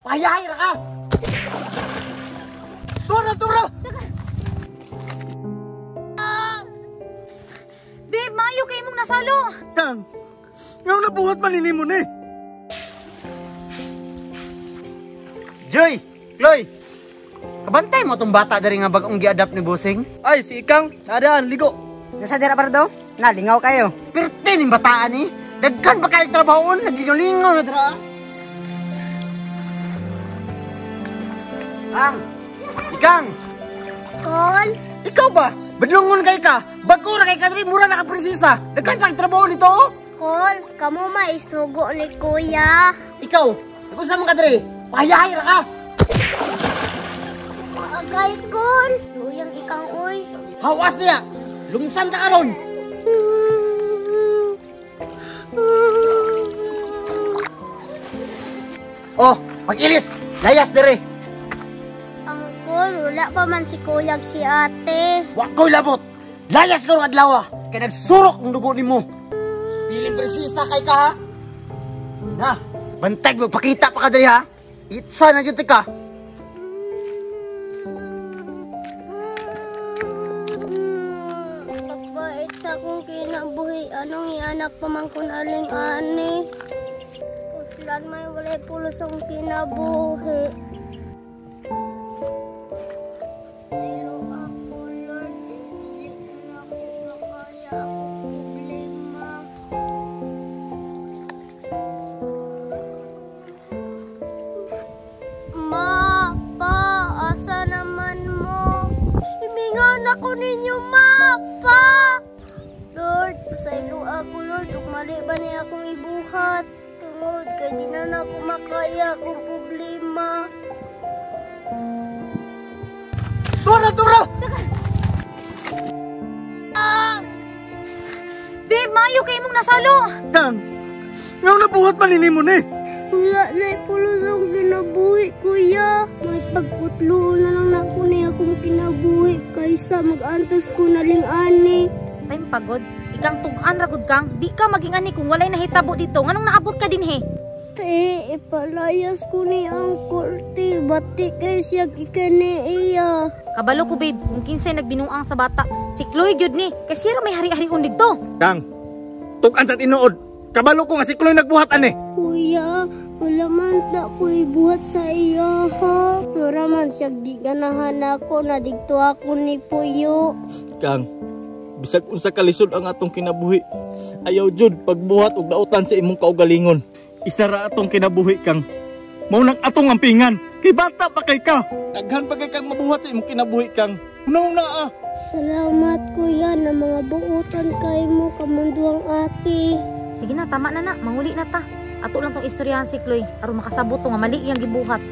Pahayahay ra ka! Tura, tura! Babe, maayo kay imong nasalo. Kang, ngayon nabuhat man nimo ni. Joy! Chloe! Kabantay mo itong bata dari nga bagong gi-adapt ni Busing. Ay, si Ikang, nadaan, ligo. Nasa dira para daw? Nalingaw kayo. Pirti ning bataan ni. Daghan pa kayo trabahoon, naglingaw-lingaw na dira. Ang! Ikang! Kol? Ikaw ba? Badlungon kay ka. Bago ra kay ka diri, mura na ka prinsesa. Daghan pa kay trabaho nito. Kol, kamo maisugo ni kuya. Ikaw, kung saan man ka diri? Pahayahay ra ka. Agay, Kol. Luyang ikang oy. Hawas niya. Lungsan ta karon. Oh, pag-ilis. Layas diri. Angkol, wala pa man si kuyag si ate. Wa ko'y labot. Layas karong adlaw. Kay nagsurok ang dugo nimo. Piling presisa kay ka ha. Na, bantag magpakita pa ka diri ha. Itsa na jud ka. Pagbait sa akong kinabuhi, anong ianak pa man kun aling ani. Puslan may walay pulos akong kinabuhi. Pero ako, Lord, dili na ako makaya akong problema. Ma, pa, asa naman mo? Himingan ako ninyo, ma, pa! Lord, pasaylo ako, Lord. Ug mali ba niya akong ibuhat? Tungod kay di na nako makaya akong problema. Tura, tura! Babe, maayo kay imong nasalo. Kang, ngayon nabuhat man nimo ni. Wala na pulos akong kinabuhi, kuya. May pagputlo na lang nako niya akong kinabuhi kaysa mag-antos ko na ling ani. Time pagod. Ikang tug-an ra gud kang. Di ka maging ani kung walay nahitabo dito. Nganong naabot ka dinhi? Te, ipalayas ko ni ang korte. Bati kay siya ikani iya. Kabalo ko, babe, kung kinsay nagbinuang sa bata, si Chloe gyud ni. Kay siya ra may hari-harion didto. Kang, tug-an sa tinuod. Kabalo ko nga si Chloe nagbuhat ani. Kuya, wala man ta ko ibuhat sa iya ha. Wala man siya di ganahan ako na digto ako ni Puyo. Kang, bisag unsa kalisod ang atong kinabuhi, ayaw jud pagbuhat og dautan sa imong kaugalingon. Isa ra atong kinabuhi, Kang. Mao nang atong ampingan. Kay bata pa kay ka. Daghan pa kay kang mabuhat sa imong kinabuhi, Kang. Una-una ah. Salamat kuya na mga buotan kay mo kamunduang ate. Sige na, tama na na. Manguli na ta. Ato lang tong istoryahan si Chloe aron makasabot to nga mali iyang gibuhat.